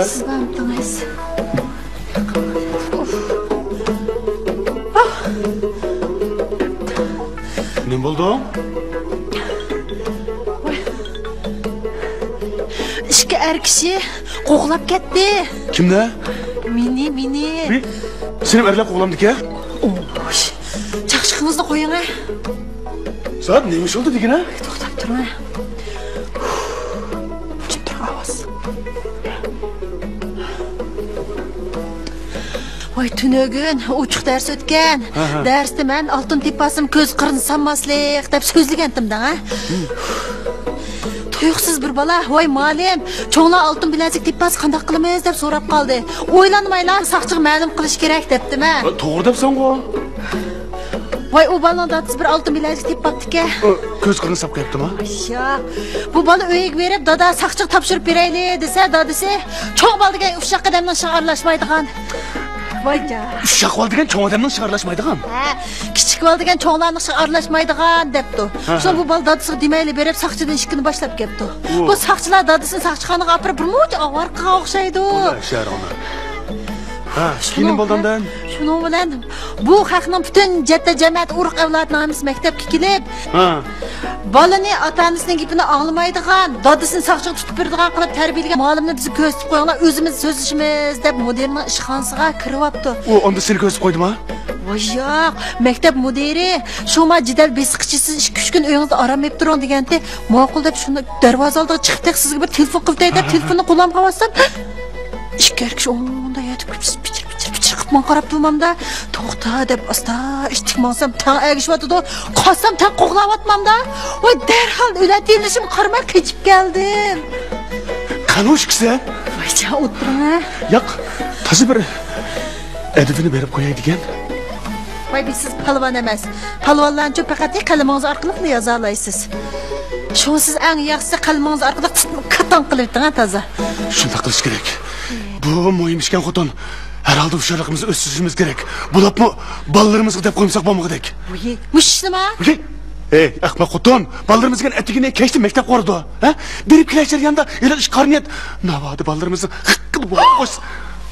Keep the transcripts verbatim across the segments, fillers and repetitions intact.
سىز بارمىدىڭىز؟ نېمە بولدۇڭ؟ ئىككى ئەر كىشى قوغلاپ كەتتى. كىمنى؟ مېنى، مېنى. بى-، سېنىڭ ئەرلەر قوغلامدىكەن؟ ئوش. چاقچىقىڭىزنى قويۇڭ ھە. سائەت نېمە ئىش بولدى دېگىنە؟ توختاپ تۇرۇڭ ھە. جىم تۇرۇڭ، ئاۋاز. ۋاي، تۈنۈگۈن ئوچۇق دەرس ئۆتكەن. ھە، ھە. دەرستە مەن ئالتۇن تېپىپ ئالسام كۆز قىرىنى سانماسلىق دەپ سۆزلىگەنتىم دەڭ ھە. تۇيۇقسىز بىر بالا، ۋاي مۇئەللىم، چوڭلار ئالتۇن بىلەزۈك تېپىپ ئالسا قانداق قىلىمىز دەپ سوراپ قالدى. ئويلانمايلا ساقچىغا مەلۇم قىلىش كېرەك دەپتىمەن. توغرا دەپسەنغۇ. ۋاي، ئۇ بالىنىڭ دادىسى بىر ئالتۇن بىلەزۈك تېپىپ ئاپتىكەن. ئۇ كۆز قىرىنى ساپ قويۇپتىما؟ ياق. بۇ بالا ئۆيىگە بېرىپ، دادا ساقچىغا تاپشۇرۇپ بېرەيلى دېسە، دادىسى چوڭ بالا دېگەن ئۇششاق ئادەمنىڭ ئىشىغا ئارىلاشمايدىغان. ۋاي جان. ئۇششاق بالا دېگەن چوڭ ئادەمنىڭ ئىشىغا ئارىلاشمايدىغان؟ ھە، كىچىك بالا دېگەن چوڭلارنىڭ ئىشىغا ئارىلاشمايدىغان دەپتۇ. ھە، شۇڭا ھە. بۇ بالا دادىسىغا دېمەيلى بېرىپ، ساقچىدىن ئىشىكنى باشلاپ كەپتۇ. ئۇ. بۇ ساقچىلار دادىسىنى ساقچىخانىغا ئاپىرىپ، بىر مۇنچە ئاۋارە قىلغان ئوخشايدۇ. ھە، كېيىن نېمە بولدى ئاندىن؟ شۇنىڭ بىلەن بۇ خەقنىڭ پۈتۈن جەددە جەمەتى، ئۇرۇق ئەۋلادىنىڭ ھەممىسى مەكتەپكە كېلىپ، ھە. بالىنى ئاتا-ئانىسىنىڭ گېپىنى ئاڭلىمايدىغان، دادىسىنى ساقچىغا تۇتۇپ بېرىدىغان قىلىپ تەربىيەلىگەن مۇئەللىمنى بىزگە كۆرسىتىپ قويۇڭلار، ئۆزىمىز سۆزلىشىمىز دەپ مۇدىرنىڭ ئىشخانىسىغا كىرىۋاپتۇ. ئۇ ئاندىن سېنى كۆرسىتىپ قويدىما؟ ۋاي ياق، مەكتەپ مۇدىرى، شۇڭا جىدەل بېسىقچىسىز ئىككى-ئۈچ كۈن ئۆيىڭىزدە ئارام ئېلىپ تۇرۇڭ دېگەنتى. ماقۇل دەپ شۇنداق دەرۋازا ئالدىغا چىقىپ تېخى سىزگە بىر تېلېفون قىلىپ بېرەي دەپ تېلېفوننى قولۇمغا ئالسام، ئىككى ئەر كىشى ئوڭدا ياتىپ پىچىر پىچىر پىچىر قىلىپ ماڭا قاراپ تۇرمامدا، توختا دەپ ئاستا ئىتتىك ماڭسام تەڭ ئەگىشىۋاتىدۇ، قاچسام تەڭ قوغلاۋاتمامدا. ۋاي دەرھال ئۆلە تىۋلىشىمغا قارىماي قېچىپ كەلدىم. قانۇ ئىككىسى؟ ۋاي جان ئولتۇرۇڭ ھە. ياق، تازا بىر ئەدىپىنى بېرىپ قوياي دېگەن. ۋاي بىز سىز پالۋان ئەمەس. پالۋانلارنىچۇ پەقەت قەلىمىڭىز ئارقىلىقلا يازالايسىز. شۇڭا سىز ئەڭ ياخشىسى قەلىمىڭىز ئارقىلىق تىتما كاتاڭ قىلىۋېتىڭ ھە تازا. شۇنداق قىلىش كېرەك. بۇ مۇھىم ئىشكەن خوتۇن. ھەر ھالدا ھوشيارلىقىمىزنى ئۆستۈرۈشىمىز كېرەك. بولۇپمۇ بالىلىرىمىزغا دەپ قويمىساق بولمىغۇدەك. ۋۇي، مۇشۇ ئىشنىما؟ ۋۇي. ئەي، ئەخمەق خوتۇن، بالىلىرىمىز دېگەن ئەتىگىنى كەچتە مەكتەپكە بارىدۇ. ھە؟ بېرىپ كېلىش جەريانىدا ھېلىقى ئىش قارا نىيەت. ناۋادا بالىلىرىمىزنى قىلىپ قويسا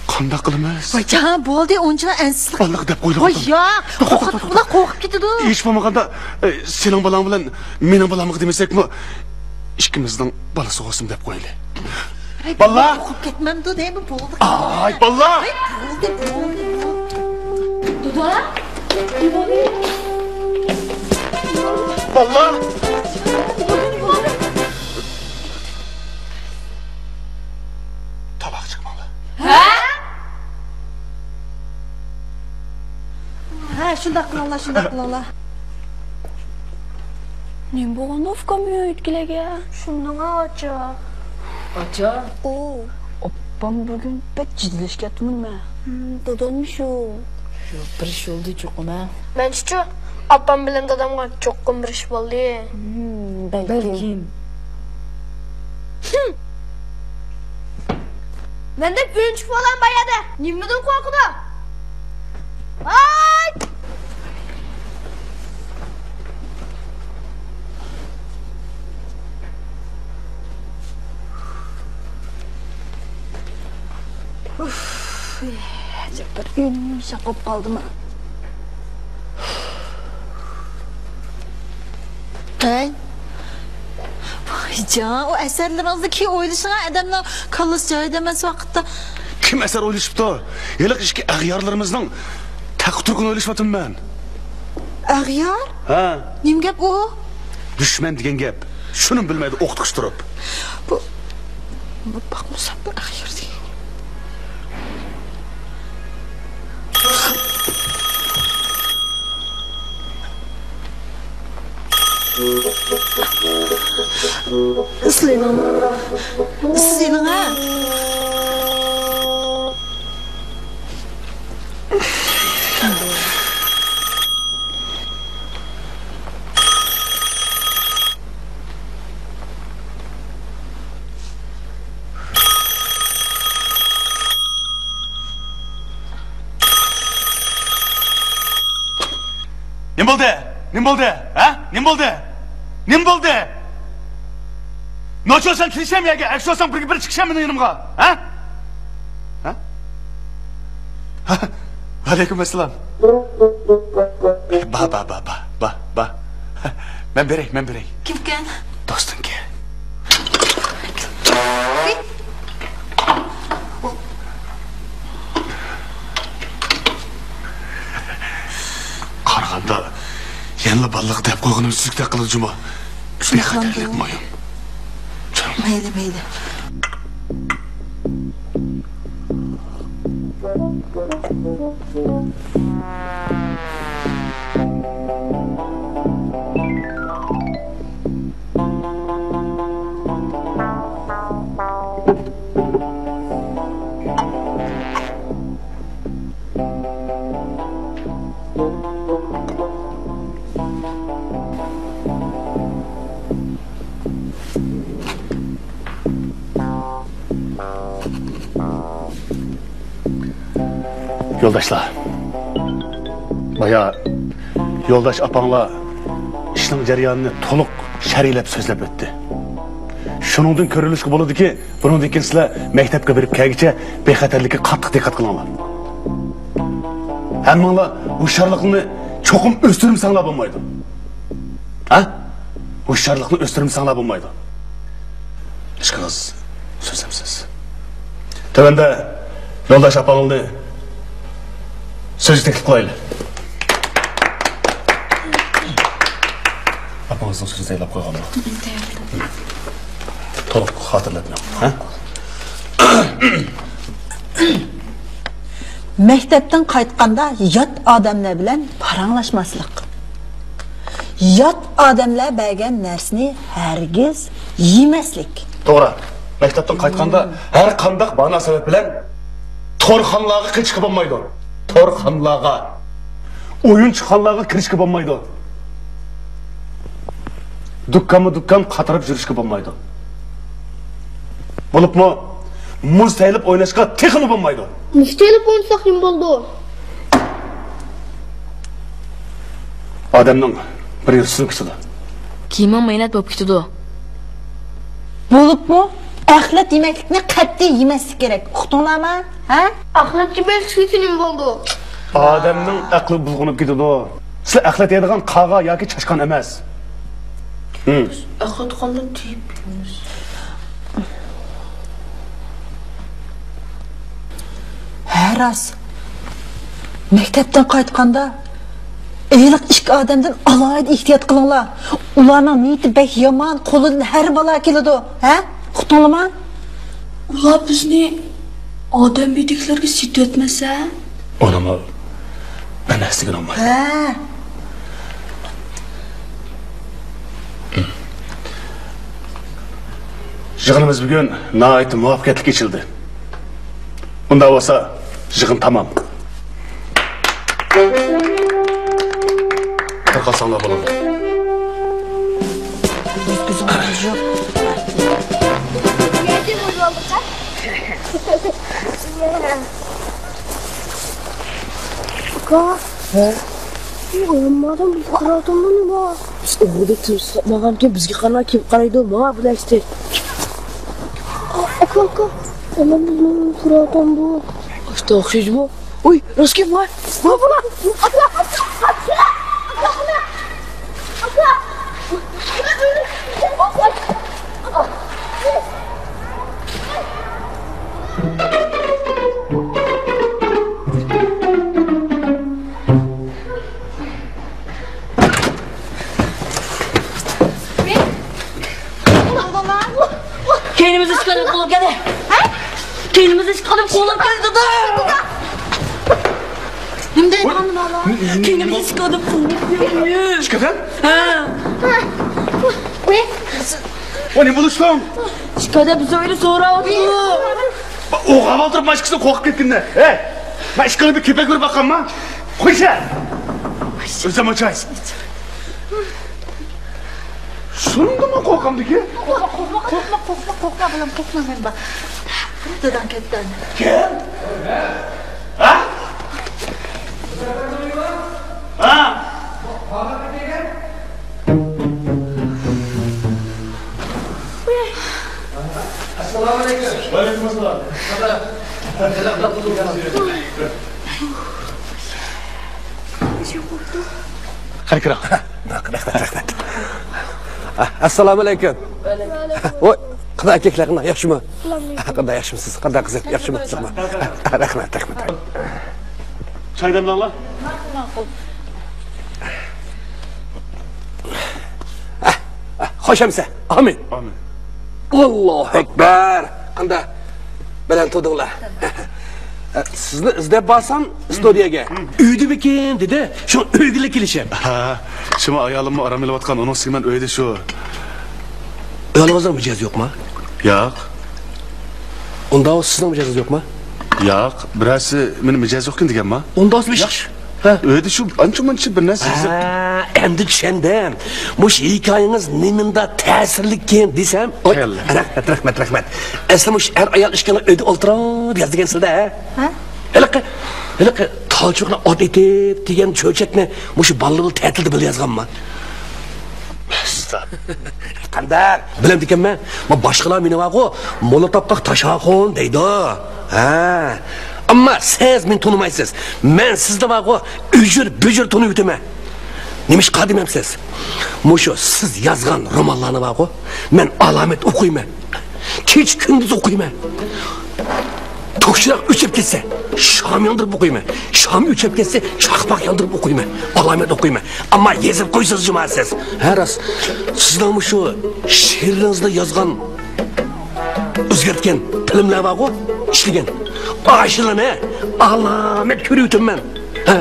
قانداق قىلىمىز؟ ۋاي جان، بولدى، ئۇنچىلا ئەنسىزلىك. بالىلىرغا دەپ قويدۇق. ۋاي ياق، قورقۇپ، قورقۇپ، قورقۇپ، قورقۇپ كېتىدۇ. ھېچ بولمىغاندا، ئە، سېنىڭ بالاڭ بىلەن مېنىڭ بالامغا دېمىسەكمۇ، ئىككىمىزنىڭ بالىسى بولسۇن دەپ قويايلى. ئەي، بالىلار! قورقۇپ كەتمەمدۇ دەيمەن، بولدى. ئاي، بالىلار! ئەي، بولدى، بولدى، بولدى. دادا! بالىلار! تالاغا چىقماڭلار. ھە؟ ھە، شۇنداق قىلىڭلار، شۇنداق قىلىڭلار. نېمە بولغان ئۇكام ئۆيدىكىلەرگە؟ شۇنداڭ ئاچا. ئاچا؟ ئو. ئاپام بۈگۈن بەك جىددىيلىشىپ كەتتىمۇ نېمە؟ ھىم، داداممۇ شۇ. شۇ بىر ئىش بولدى چوقۇم ھە. مەنچىچۇ، ئاپام بىلەن دادامغا چوقۇم بىر ئىش بولدى. ھىم، بەلكىم. بەلكىم. ھىم. مەندەك ئويۇنچۇق بالام بار يەردە نېمىدىن قورقىدۇ؟ ۋاي! ئۇف، ئەجەب بىر يۇمشاق بولۇپ قالدىما؟ ھەي. ۋايجان، ئۇ ئەسەرلىرىڭىزنى كېيىن ئويلىشىڭا، ئادەمنىڭ كاللىسى جايىدا ئەمەس ۋاقىتتا. كىم ئەسەر ئويلىشىپتۇ؟ ھېلىقى ئىككى ئەغيارلىرىمىزنىڭ تەقى تۇرقىنى ئويلىشىۋاتىمەن. ئەغيار؟ ھە. نېمە گەپ ئۇ؟ دۈشمەن دېگەن گەپ. شۇنىمۇ بىلمەيدۇ ئوقۇتقۇچى تۇرۇپ. بۇ، بۇ باقمىسام بۇ ئەغيار دېگەن. سىلىنىڭ، سىلىنىڭ ھە؟ نېمە بولدى؟ نېمە بولدى؟ ھە؟ نېمە بولدى؟ نېمە بولدى؟ نوچى بولساڭ كېلىشەم يەرگە، ئەكسى بولساڭ بىرگە بىر چىقىشەم مېنىڭ يېنىمغا، ھە؟ ۋەئەلەيكۇم ئەسسالام. با، با، با، با، با، با. مەن بېرەي، مەن بېرەي. كىمكەن؟ دوستۇڭكى. قارىغاندا يەنىلا بالىلىق دەپ قويغىنىم سۈزۈكتەك قىلىدۇ جۇمۇ. بىخەتەرلىك مۇھىم. مەيلى، مەيلى. يولداشلار، بايا يولداش ئاپاڭلار ئىشنىڭ جەريانىنى تولۇق شەرھلەپ سۆزلەپ ئۆتتى. شۇنىڭدىن كۆرۈلۈشكە بولىدۇكى، بۇنىڭدىن كېيىن سىلەر مەكتەپكە بېرىپ كەلگۈچە بىخەتەرلىككە قاتتىق دىققەت قىلىڭلار. ھەممىڭلار ھوشيارلىقنى چوقۇم ئۆستۈرمىسەڭلار بولمايدۇ. ھە؟ ھوشيارلىقنى ئۆستۈرمىسەڭلار بولمايدۇ. ئىككىڭىز سۆزلەمسىز. تۆۋەندە يولداش ئاپاڭلارنى سۆزگە تەكلىپ قىلايلى. ئاپىڭىزنىڭ سۆزىنى تەييارلاپ قويغانمۇ؟ تولۇق خاتىرىلەپ بېرىڭ، ھە؟ مەكتەپتىن قايتقاندا يات ئادەملەر بىلەن پاراڭلاشماسلىق. يات ئادەملەر بەرگەن نەرسىنى ھەرگىز يېمەسلىك. توغرا. مەكتەپتىن قايتقاندا ھەر قانداق باھانە سەۋەب بىلەن تورخانىلارغا قېچىشقا بولمايدۇ. تورخانىلارغا، ئويۇنچۇقخانىلارغا كىرىشكە بولمايدۇ. دۇكانمۇ دۇكان قاتراپ يۈرۈشكە بولمايدۇ. بولۇپمۇ مۇز تېيىلىپ ئويناشقا تېخىمۇ بولمايدۇ. مۇز تېيىلىپ ئوينىساق نېمە بولىدۇ؟ ئادەمنىڭ بىر يىل سۇنۇپ كېتىدۇ. كىيىمىڭ مەينەت بولۇپ كېتىدۇ. بولۇپمۇ ئەخلەت يېمەكلىكنى قەتئىي يېمەسلىك كېرەك. ئۇقتۇڭلارمۇ؟ ھە؟ ئەخلەت يېمەكلىكى نېمە بولىدۇ؟ ئادەمنىڭ ئەقلى بۇلغىنىپ كېتىدۇ. سىلەر ئەخلەت يەيدىغان قاغا ياكى چاشقان ئەمەس. ھىم. ئەخلەت قاندىن تېيىپ يەيمىز؟ ھە، راست. مەكتەپتىن قايتقاندا ھېلىقى ئىككى ئادەمدىن ئالاھىدە ئېھتىيات قىلىڭلار. ئۇلارنىڭ نىيىتى بەك يامان، قولىدىن ھەر بالا كېلىدۇ. ھە؟ ئۇقتۇڭلىما؟ ئۇلار بىزنى ئادەم بېدىكلىرىگە سېتىۋەتمەسە؟ ئۇنىمۇ مەن ھەسسىگە ئالمايمەن. ھە. يىغىنىمىز بۈگۈن ناھايىتى مۇۋەپپەقىيەتلىك ئېچىلدى. ئۇنداق بولسا، يىغىن تامام. تارقالساڭلار بولىدۇ. ئاكا. ھە؟ ئۇ ئويۇنمادىن بىز قارىۋاتامدۇ نېمە؟ بىز ئوغرىدەك تىنچ ساقلىمىغانكەن، بىزگە قارىماي كېلىپ قارايدۇ، ماڭا بۇلاشتى. ئاكا، ئاكا، ئامان بىزنى قارىۋاتامدۇ؟ ئاشتا ئوخشايدۇ. ئۇي، راست گەپ، ماڭا، ماڭا، ماڭا. كەينىمىزدە ئىككى ئادەم قوغلاپ كەلدى. ھە؟ كەينىمىزدە ئىككى ئادەم قوغلاپ كەلدى، دادا. نېمە دەيدىغان بالا؟ كەينىمىزدە ئىككى ئادەم قوغلاپ كەلدى. ئىككى ئادەم؟ ھە. ۋاي، نېمە بولۇشتۇڭ؟ ئىككى ئادەم بىزنى ئۆيدە سوراۋاتىدۇ. ئوغرىلاپ ئولتۇرۇپ ماشىنىسىنى قورقۇپ كەتكىنىنى. ھەي، مەن ئىككىنى بىر كېپەك بېرىپ باققانما؟ قويسا. ئۆزۈم ئاچاي. شۇنىڭدىنمۇ قورقامدىكى؟ قورقما، قورقما، قورقما، قورقما، قورقما، بالام، قورقما، مەن بار. داداڭ كەتتى. كىم؟ ھە؟ ھە؟ ئەسسالامۇ ئەلەيكۇم. ۋەئەلەيكۇم ئەسسالام. قېنى كىرىڭ. رەھمەت، رەھمەت. ئەسسالامۇ ئەلەيكۇم. ۋەئەلەيكۇم. ۋوي، قانداق ئەركەكلەر، قانداق، ياخشىمۇ؟ قانداق، ياخشىمۇ سىز؟ قانداق قىزىم، ياخشىمۇ؟ رەھمەت، رەھمەت. چاي دەملەڭلار. خوش ئەمىسە. ئامىن. ئامىن. ئاللاھۇ ئەكبەر. قانداق بەلەن تۇردۇڭلار؟ سىزنى ئىزدەپ بارسام، ئىستودىيەگە. ئۆيدىمىكىن دېدى. شۇ ئۆيگىلا كېلىشىم. ھە، شۇما ئايالىممۇ ئارام ئېلىۋاتقان، ئۇنىڭ ئۈستىگە مەن ئۆيدە شۇ. ئايالىڭىزنىڭ مىجەزى يوقما؟ ياق. ئۇنداق سىزنىڭ مىجەزىڭىز يوقما؟ ياق، بىرەرسى مېنىڭ مىجەز يوقكەن دېگەنما؟ ئۇنداق بىر ئىش. ھە. ئۆيدە شۇ ئانچە-مۇنچە بىر نەرسە ئىزدەپ. ھە، ئەمدى چۈشەندىم. مۇشۇ ھېكايىڭىز نېمانداق تەسىرلىككەن دېسەم. ئوي، رەھمەت، رەھمەت، رەھمەت. ئەسلى مۇشۇ ئەر-ئايال ئىككىڭلار ئۆيدە ئولتۇرۇپ ياز دېگەنسىلەر، ھە؟ ھە؟ ھېلىقى، ھېلىقى تالچۇقنى ئات ئېتىپ دېگەن چۆچەكنى مۇشۇ بالىلار تەتىلدە بىللە يازغانما؟ قانداق؟ بىلەمدىكەنمەن. ما باشقىلار مېنى بارغۇ، موللا تاپقاق تاشاخۇن دەيدۇ. ھە. ئەمما سىز مېنى تونۇمايسىز. مەن سىزنى بارغۇ، ئۈجۈر-بۈجۈر تونۇۋېتىمەن. نېمىشقا دېمەمسىز؟ مۇشۇ سىز يازغان رومانلارنى بارغۇ، مەن ئالامەت ئوقۇيمەن. كېچە-كۈندۈز ئوقۇيمەن. توك چىراغ ئۆچۈپ كەتسە، شام ياندۇرۇپ ئوقۇيمەن. شام ئۆچۈپ كەتسە، چاقماق ياندۇرۇپ ئوقۇيمەن. ئالامەت ئوقۇيمەن. ئەمما يېزىپ قويسىز جۇما سىز. ھە، راست. سىزنىڭ مۇشۇ شېئىرىڭىزدا يازغان ئۆزگەرتكەن فىلىملەر بارغۇ، ئىشلىگەن. ئاشۇلارنى ئالامەت كۆرۈۋېتىمەن. ھە.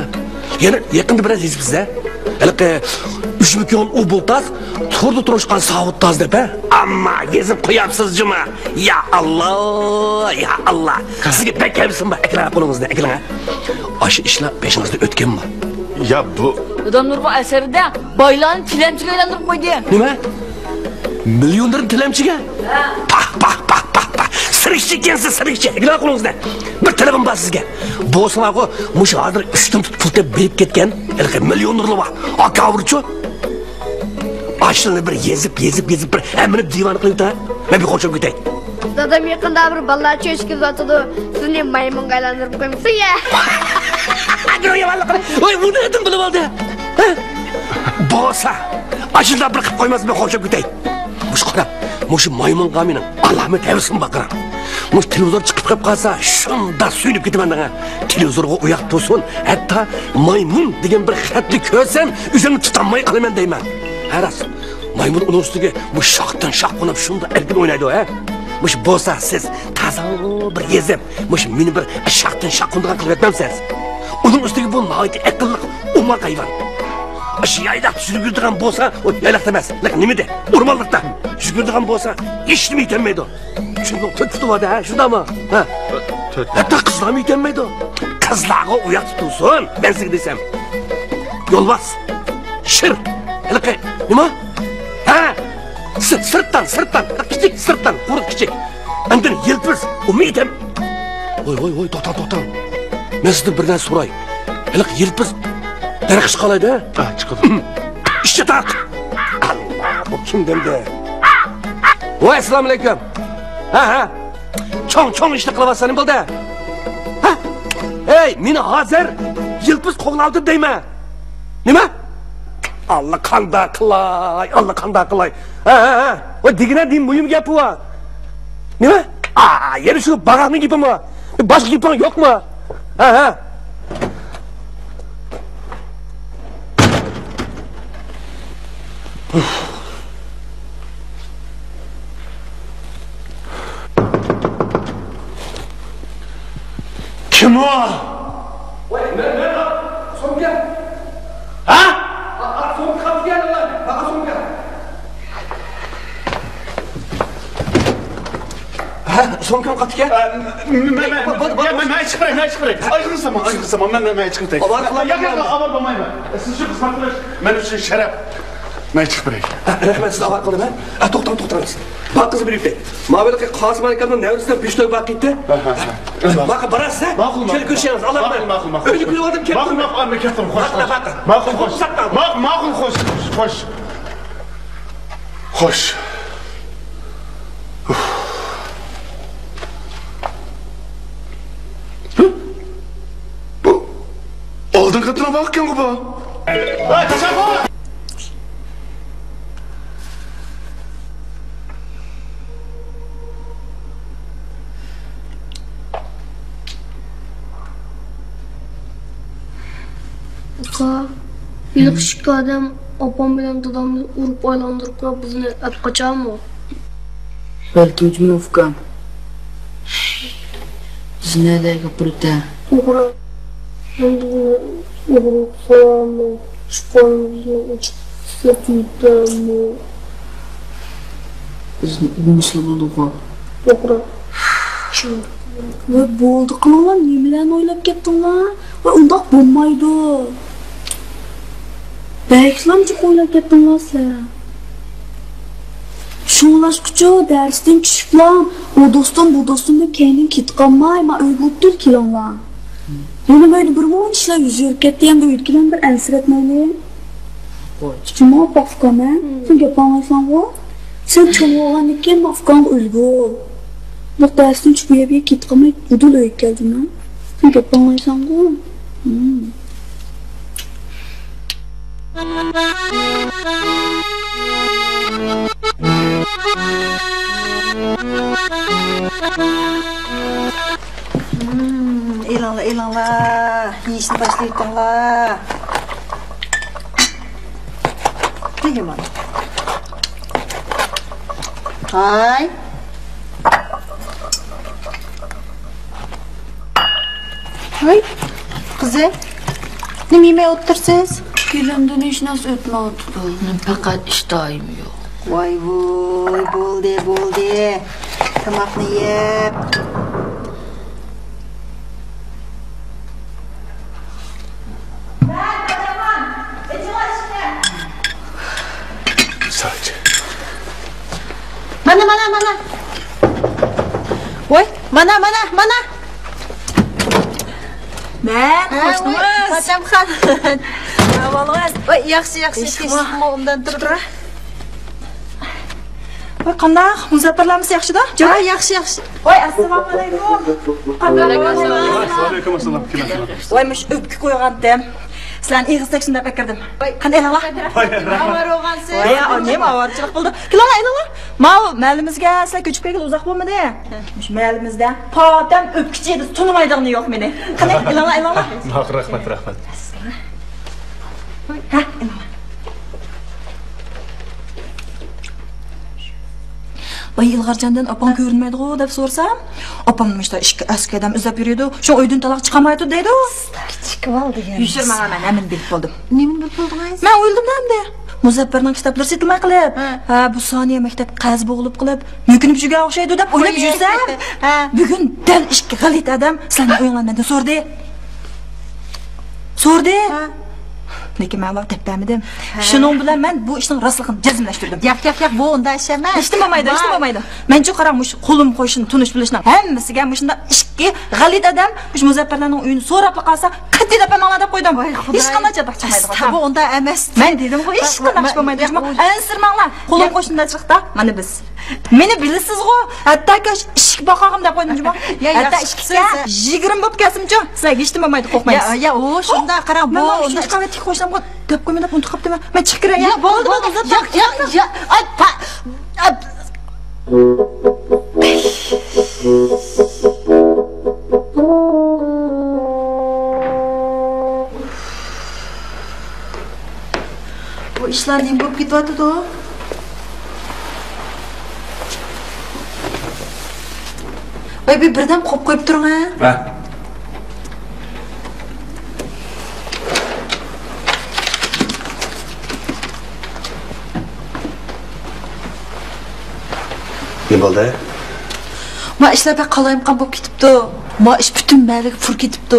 يەنە يېقىندا بىرەر يېزىپسىز ھە؟ ھېلىقى ئۈچمۇ كۆڭۈل ئۇ بۇلتاز، تۇردى تۇرۇشقان ساۋۇت تاز دەپ ھە؟ ئەمما يېزىپ قوياپسىز جۇما. يا ئاللا، يا ئاللا. سىزگە بەك ھەۋىسىم بار. ئەكىلىڭ قولىڭىزنى، ئەكىلىڭ ھە. ئاشۇ ئىشلار بېشىڭىزدىن ئۆتكەنمۇ؟ يا بۇ. دادام نۇرغۇن ئەسەردە بايلارنى تىلەمچىگە ئايلاندۇرۇپ قويدى. نېمە؟ مىليونېرنى تىلەمچىگە؟ ھە. پاھ، پاھ، پاھ، پاھ، پاھ. سىرىكچى ئىكەنسىز، سىرىكچى. ئەكىلىڭ قولىڭىزنى. بىر تەلىپىم بار سىزگە. بولسىڭلارغۇ، مۇشۇ ھازىر ئۈچتىن تۇتۇپ پۇل تېپىپ بېرىپ كەتكەن ھېلىقى مىليونېرلار بار. ئاكاۋۇرچۇ. ئاشۇلارنى بىر يېزىپ، يېزىپ، يېزىپ بىر ھەممىنى دىۋانە قىلىۋېتىڭ. مەن بىر خوشلاپ كېتەي. دادام يېقىندا بىر بالىلار چۆچىكى ساتىدۇ. سىزنى مايمۇنغا ئايلاندۇرۇپ قويمىسۇن يا. ۋاي، بۇنى نېمىدىن بىلىپ ئالدى؟ ھە؟ بولسا، ئاشۇنداق بىر قىلىپ قويماس، مەن خوشلاپ كېتەي. مۇشۇ قاراپ، مۇشۇ مايمۇنغا مېنىڭ ئالامەت ھەۋىسىم بار قاراڭ. مۇشۇ تېلېۋىزور چىقىپ قېلىپ قالسا، شۇنداق سۆيۈنۈپ كېتىمەن دەڭە. تېلېۋىزورغا ئۇياق تۇرسۇن، ھەتتا مايمۇن دېگەن بىر خەتنى كۆرسەم، ئۆزۈمنى تۇتالماي قالىمەن دەيمەن. ھە، راست. مايمۇن ئۇنىڭ ئۈستىگە بۇ شاختىن شاق قونۇپ شۇنداق ئەركىن ئوينايدۇ، ھە؟ مۇشۇ بولسا سىز تازا بىر يېزىپ، مۇشۇ مېنى بىر شاختىن شاق قونىدىغان قىلىپ ئۆتمەمسىز؟ ئۇنىڭ ئۈستىگە بۇ ناھايىتى ئەقىللىق ئوماق ھايۋان. ئاشۇ يايلاقتا يۈگۈرىدىغان بولسا، ئۇ يايلاقتا ئەمەس، لېكىن نېمىدە؟ ئورمانلىقتا يۈگۈرىدىغان بولسا، ھېچنېمە يېتەلمەيدۇ. چۈنكى تۆت پۇتى بار-دە، ھە، شۇنداقمۇ؟ ھە؟ تۆت. ھەتتا قىزلارمۇ يېتەلمەيدۇ. قىزلارغا ئۇياق تۇتۇلسۇن، مەن سىزگە دېسەم. يولۋاس، شىر، ھېلىقى، نېمە؟ ھە؟ سىر-، سىرتان، سىرتان، كىچىك سىرتان، قۇرۇق كىچىك. ئاندىن يىلپىز، ئۇمۇ يېتەم-، ۋوي، ۋوي، ۋوي، توختاڭ، توختاڭ. مەن سىزدىن بىر نەرسە سوراي. ھېلىقى يىلپىز دەرەخكە چىقالايدۇ، ھە؟ ھە، چىقىدۇ. ئىشچە تارت. ئاللا، بۇ كىم دەمدە؟ ۋاي، ئەسسالامۇ ئەلەيكۇم. ھە، ھە. چوڭ، چوڭ ئىشنى قىلىۋاتسا نېمە بولدى؟ ھە؟ ھەي، مېنى ھازىر يىلپىز قوغلاۋاتىدۇ دەيمەن. نېمە؟ ئاللا قانداق قىلاي، ئاللا قانداق قىلاي. ھە، ھە، ھە. ۋاي، دېگىنە، نېمە مۇھىم گەپ بۇ؟ نېمە؟ ئا، يەنە شۇ باغاقنىڭ گېپىمۇ؟ باشقا گېپىڭ يوقمۇ؟ ھە، ھە. كىم ئۇ؟ ۋاي، مەن، مەن، سومكا. ھە؟ سومكا قاپتىكەن، سومكا. ھە، سومكام قاپتىكەن. مەن، مەن، مەن، مەن، مەن چىقىپ بېرەي، مەن چىقىپ بېرەي. ئايرىلسام، ئايرىلسام، مەن، مەن، مەن چىقىپ بېرەي. ئاۋارە قىلماڭ. ياق، ياق، ياق، ئاۋارە بولمايمەن. سىز شۇ خىزمەت قىلىش، مەن ئۈچۈن شەرەپ. مەن چىقىپ بېرەي. رەھمەت، سىز ئاۋارە قىلدىم، ھە؟ توختاڭ، توختاڭ. ماڭا بىر قىز بېرىپ. ماۋۇ قاسىم ئاكامنىڭ نەۋرىسىنىڭ بېشى توي باقىتتى. ھە، ھە، ھە. ماقۇل، باراسىز، ھە؟ ماقۇل، ماقۇل. كېلىپ كۆرۈشىڭىز، ئاللا. ماقۇل، ماقۇل، ماقۇل. ئۆينى كۆرۈۋالدىم، كەلدىم. ماقۇل، ماقۇل، مەن كەتتىم، خوش، خوش. ماقۇل، ماقۇل، خوش. ماقۇل، ماقۇل، خوش، خوش. خوش. بۇ، ئالدىنقى قېتىنىڭ بار ئىكەنغۇ بۇ. ئۇكا، ھېلىقى ئىككى ئادەم ئاپام بىلەن دادامنى ئۇرۇپ ئايلاندۇرۇپ قويۇپ، بىزنى ئەپ قاچارمۇ؟ بەلكىم جۇمۇ ئۇكام. بىزنى نەدە ئەكەپ بېرىدۇ؟ ئوغرى. ئوغرى قىلامۇ؟ ئىشقانىمىزنى ئېچىپ ئىشلىتىۋېتەمۇ؟ بىزنى ئۇرمىسىلا بولىدىغۇ. ئوغرى. ۋە بولدى قىلىڭلار، نېمىلەرنى ئويلاپ كەتتىڭلار؟ ۋە ئۇنداق بولمايدۇ. بەكلا جىق ئويلاپ كەتتىڭلار سىلەر. شۇڭلاشقىچۇ دەرستىن چۈشۈپلا، ئۇ دوستۇم، بۇ دوستۇم دەپ كەينىدىن كېتىپ قالماي، مانا ئۆيگە ئوتتۇرا كېلىڭلار. مېنىڭ ئۆيدە بىر مۇنچە ئىشلار يۈز بېرىپ كەتتى، ئەمدى ئۆيدىكىلەرنى بىر ئەنسىرەتمەيلى. جۇمۇ ئاپا، ئۇكام، ھە؟ سەن گەپ ئاڭلايسەنغۇ؟ سەن چوڭ بولغاندىن كېيىن مانا ئۇكاڭغا ئۈلگە بول. بۇ دەرستىن چۈشۈپ، بۇ يەرگە كېتىپ قالماي، ئۇدۇل ئۆيگە كەل جۇمۇ. سەن گەپ ئاڭلايسەنغۇ؟ ھىم. ھىم، ئېلىڭلار، ئېلىڭلار. يېيىشنى باشلاۋېتىڭلار. نېمە؟ ھاي. ھاي، قىزىم، نېمە يېمەي ئولتۇرسىز؟ كېلىندىن ھېچ نەرسە ئۆتمەيۋاتىدۇ. پەقەت ئىشتىھايىم يوق. ۋاي ۋۇي، بولدى، بولدى. تاماقنى يەپ. مانا، مانا، مانا. ۋاي، مانا، مانا، مانا. مەن، ھە، قوشنىڭىز. ۋاي، پاتەمخان. ئەھۋالىڭىز؟ ۋاي، ياخشى، ياخشى. تىنچلىقمۇ؟ ئوبدان تۇرۇپ. ۋاي، قانداق؟ مۇزەپپەرلەرمۇ ياخشىدا؟ ھە، ياخشى، ياخشى. ۋاي، ئەسسالامۇئەلەيكۇم. قانداق؟ ۋەئەلەيكۇم ئەسسالام. كېلىڭ، كېلىڭ. ۋاي، مۇشۇ ئۆپكە قويغانتىم. سىلەرنى ئېغىز تەگسۇن دەپ ئەكىردىم. ۋاي. قېنى، ئېلىڭلار. ۋاي، ئاۋارە بولغانسىز. ۋاي، نېمە ئاۋارىچىلىك بولدى؟ كېلىڭلار، ئېلىڭلار. ماۋۇ مەھەللىمىزگە سىلەر كۆچۈپ كەلگىلى ئۇزاق بولمىدى. مۇشۇ مەھەللىمىزدە پاتەم ئۆپكىچى دېسە تونۇمايدىغىنى يوق مېنى. قېنى، ئېلىڭلار، ئېلىڭلار. ماقۇل، رەھمەت، رەھمەت. ھە، ئېلىڭلار. ۋاي، ئىلغارجاندىن ئاپاڭ كۆرۈنمەيدىغۇ دەپ سورىسام، ئاپامنى مۇشتا ئىككى ئەسكى ئادەم ئىزدەپ يۈرىدۇ، شۇ ئۆيدىن تالاق چىقالمايدۇ دەيدۇ. كىچىك بال دېگەن. يوشۇرماڭ، مەن ھەممىنى بىلىپ بولدۇم. نېمىنى بىلىپ بولدىڭىز؟ مەن ئويلىدىم ئەمدى. مۇزەپپەرنىڭ كىتابلىرى سېتىلماي قېلىپ، ھە. ھە، بۇ سانىيە مەكتەپ قەرز بوغۇلۇپ قېلىپ، مۆكۈنۈپ يۈرگەن ئوخشايدۇ دەپ ئويلاپ يۈرسەم، ھە. بۈگۈن دەل ئىككى غەلىتە ئادەم سىلەرنىڭ ئۆيۈڭلارنى مەندىن سورىدى. سورىدى. ھە. لېكىن مەن ئۇلارغا دەپ بەرمىدىم. ھە. شۇنىڭ بىلەن مەن بۇ ئىشنىڭ راستلىقىنى جەزملەشتۈردۈم. ياق، ياق، ياق، بۇ ئۇنداق ئىش ئەمەس. ھېچنېمە بولمايدۇ، ھېچنېمە بولمايدۇ. مەنچۇ قاراڭ، مۇشۇ قولۇم قوشنا تونۇش بىلىشنىڭ ھەممىسىگە مۇشۇنداق ئىككى غەلىتە ئادەم مۇشۇ مۇزەپپەرلەرنىڭ ئۆيىنى سوراپلا قالسا، قەتئىي دەپ بەرمەڭلار دەپ قويدۇم. ۋاي خۇدايىم. ھېچقانداق چاتاق چىقمايدۇ. ئەستە، بۇ ئۇنداق ئەمەس. مەن دېدىمغۇ، ھېچقانداق ئىش بولمايدۇ. ئەنسىرىمەڭلار. قولۇم قوشنىدا چىقتا، مانا بىز. مېنى بىلىسىزغۇ، ھەتتاكى ئىشىك باقالغۇم دەپ قويدۇم جۇمۇ. يا، ھەتتا ياخشى ئىشىككە قىلىسىز. يىگىرمە بولۇپ كەلسىمچۇ، سىلەرگە ھېچنېمە بولمايدۇ، قورقمايسىز. يا، يا، ئۇ شۇنداق، قاراڭ، بۇ مەن مانا ئۇنداق ئىشىك قاۋەتتىكى قوشنامغا دەپ قويماي دەپ ئۇنتۇپ قاپتىمەن. مەن چىقىپ كىرەي، يا. يا، بولدى، بولدى، بولدى، ياق، ياق، ياق. ئاي، پا-، ئاي. بۇ ئىشلار نېمە بولۇپ كېتىۋاتىدۇ؟ ۋاي، بىر بىردەم قويۇپ قويۇپ تۇرۇڭ ھە. ھە. نېمە بولدى؟ ما ئىشلار بەك قالايمىقان بولۇپ كېتىپتۇ. ما ئىش پۈتۈن مەھەللىگە پۇر كېتىپتۇ.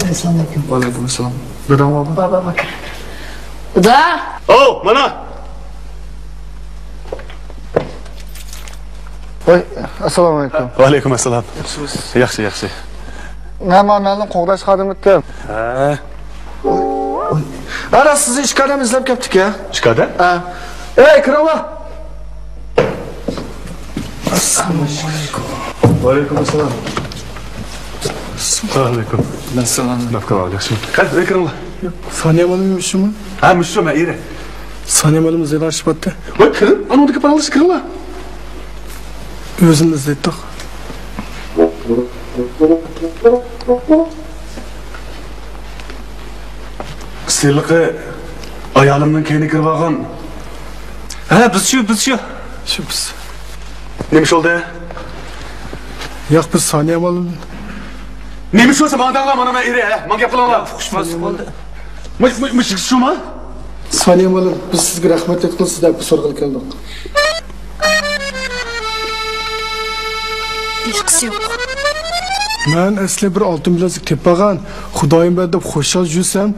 ئەسسالامۇئەلەيكۇم. ۋەئەلەيكۇم ئەسسالام. داداڭ بارمۇ؟ بار، بار، بار. دادا! ئاۋۇ، مانا! ۋاي، ئەسسالامۇئەلەيكۇم. ۋەئەلەيكۇم ئەسسالام. ياخشىمۇسىز؟ ياخشى، ياخشى. مەن مانا مەلۇم قوغداش خادىمى ئىدىم. ھە. ھە، راست، سىزنى ئىككى ئادەم ئىزدەپ كەپتىكەن. ئىككى ئادەم؟ ھە. ئەي، كىرىڭلار. ئەسسالامۇ ئەلەيكۇم. ۋەئەلەيكۇم ئەسسالام. ئەسسالامۇ ئەلەيكۇم. ئەسسالام. نەپكە بار، ياخشىمۇ؟ قەد، ئۆيگە كىرىڭلار. سانىيە مۇئەللىم مۇشۇمۇ؟ ھە، مۇشۇ، مەن ئېرى. سانىيە مۇئەللىم زېلاشىپ ئاتتى. ۋاي، كىرىڭ، ئانىڭدىكى پاراڭلاشقا كىرىڭلار. ئۆزىنى ئىزدەيتتۇق. سىلىقى ئايالىمنىڭ كەينىگە كىرىپ ئالغان. ھە، بىز شۇ، بىز شۇ. شۇ بىز. نېمە ئىش بولدى؟ ياق، بىز سانىيە مۇئەللىم. نېمە ئىش بولسا ماڭا دەڭلار، مانا مەن ئېرى، ھە؟ ماڭا گەپ قىلىڭلار. ئۇقۇشماسلىق بولدى. مۇش، مۇش، مۇش شۇما؟ سانىيە مۇئەللىم، بىز سىزگە رەھمەت ئېيتقىلى سىز دەپ سورىغىلى كەلدۇق. ھېچقىسى يوق. مەن ئەسلى بىر ئالتۇن بىلەزۈك تېپىپ ئالغان، خۇدايىم بەردى دەپ خۇشال يۈرسەم،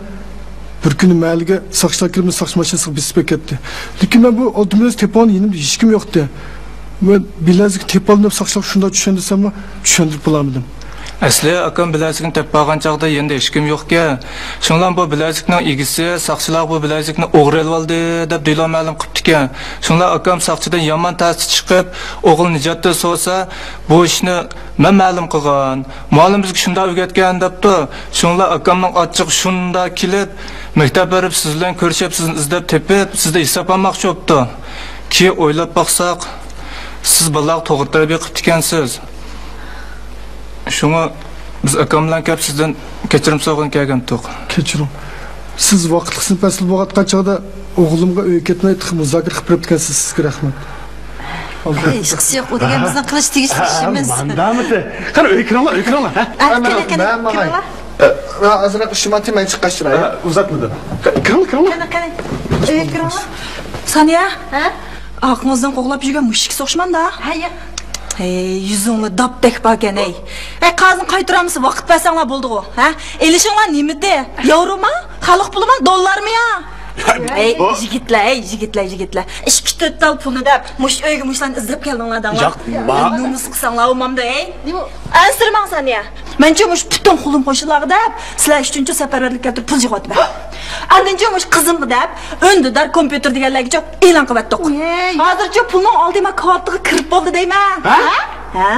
بىر كۈنى مەھەللىگە ساقچىلار كىرىپ، ساقچى ماشىنىسىغا بېسىپ ئەكەتتى. لېكىن مەن بۇ ئالتۇن بىلەزۈك تېپىپ ئالغان، يېنىمدا ھېچكىم يوقتى. مەن بىلەزۈكنى تېپىپ ئالدىم دەپ ساقچىلارغا شۇنداق چۈشەندۈرسەممۇ، چۈشەندۈرۈپ بولالمىدىم. ئەسلى ئاكام بىلەزۈكنى تېپىپ ئالغان چاغدا يېنىدا ھېچكىم يوقكەن. شۇڭلار بۇ بىلەزۈكنىڭ ئىگىسى ساقچىلارغا بۇ بىلەزۈكنى ئوغرى ئېلىۋالدى دەپ دېلو مەلۇم قىپتىكەن. شۇڭلار ئاكام ساقچىدىن يامان تەستە چىقىپ، ئوغلىنى نىجاتتىن سورىسا، بۇ ئىشنى مەن مەلۇم قىلغان. مۇئەللىم بىزگە شۇنداق ئۆگەتكەن دەپتۇ. شۇڭلار ئاكامنىڭ ئاچچىقى شۇنداق كېلىپ، مەكتەپ بېرىپ سىز بىلەن كۆرۈشۈپ، سىزنى ئىزدەپ تېپىپ، سىزدىن ھېساب ئالماقچى بوپتۇ. كېيىن ئويلاپ باقساق، سىز بالىلارغا توغرا تەربىيە قىپتىكەنسىز. شۇڭا بىز ئاكام بىلەن كەپ سىزدىن كەچۈرۈم سورىغىلى كەلگەنتۇق. كەچۈرۈم. سىز ۋاقىتلىق سىنىپ ئەسلى بولۇۋاتقان چاغدا ئوغلۇمغا ئۆيگە كەتمەي تېخى مۇزاكىرە قىلىپ بېرىپتىكەنسىز، سىزگە رەھمەت. ھېچقىسى يوق، ئۇ دېگەن بىزنىڭ قىلىش تېگىشلىك ئىشىمىز. ماندامىتى. قېنى، ئۆيگە كىرىڭلار، ئۆيگە كىرىڭلار، ھە؟ ھە، قېنى، قېنى، مەن ماڭاي. كىرىڭلار. ئە، ئازراق ئىشىم بار، مەن چىققاچ چىراي. ئە، ئۇزاتمىدىم. قېنى، كىرىڭلار، كىرىڭلار. قېنى، قېنى. ئۆيگە كىرىڭلار. سانىيە، ھە؟ ئارقىڭىزدىن قوغلاپ يۈرگەن مۇشۇ ئىككىسى ئوخشىمامدا؟ ھە، ياق. ھەي، يۈزۈڭلار داپتەك باركەن، ھەي. ھەي، قەرزنى قايتۇرالمىسا ۋاقىت بەرسەڭلار بولدىغۇ، ھە؟ ئېلىشىڭلار نېمىدى؟ ياۋروما؟ خەلق پۇلىما؟ دوللارمۇ يا؟ ھەي، يىگىتلەر، ھەي، يىگىتلەر، يىگىتلەر. ئىككى تۆت تال پۇلنى دەپ، مۇشۇ ئۆيگە مۇشۇلارنى ئىزدەپ كەلدىڭلار دەڭلار. ياق، ما- نومۇس قىلساڭلار بولمامدۇ، ھەي؟ ئەنسىرىمەڭ، سانىيە. مەنچۇ مۇشۇ پۈتۈن قولۇم قوشنىلارغا دەپ، سىلەر ئۈچۈنچۇ سەپەرۋەرلىك كەلتۈرۈپ پۇل يىغىۋاتىمەن. ئاندىنچۇ مۇشۇ قىزىمغا دەپ، ئۈندىدار كومپيۇتېر دېگەنلەرگىچۇ ئېلان قىلىۋەتتۇق. ھازىرچۇ پۇلنىڭ ئالدى ما كارتىغا كىرىپ بولدى دەيمەن. ھە؟ ھە؟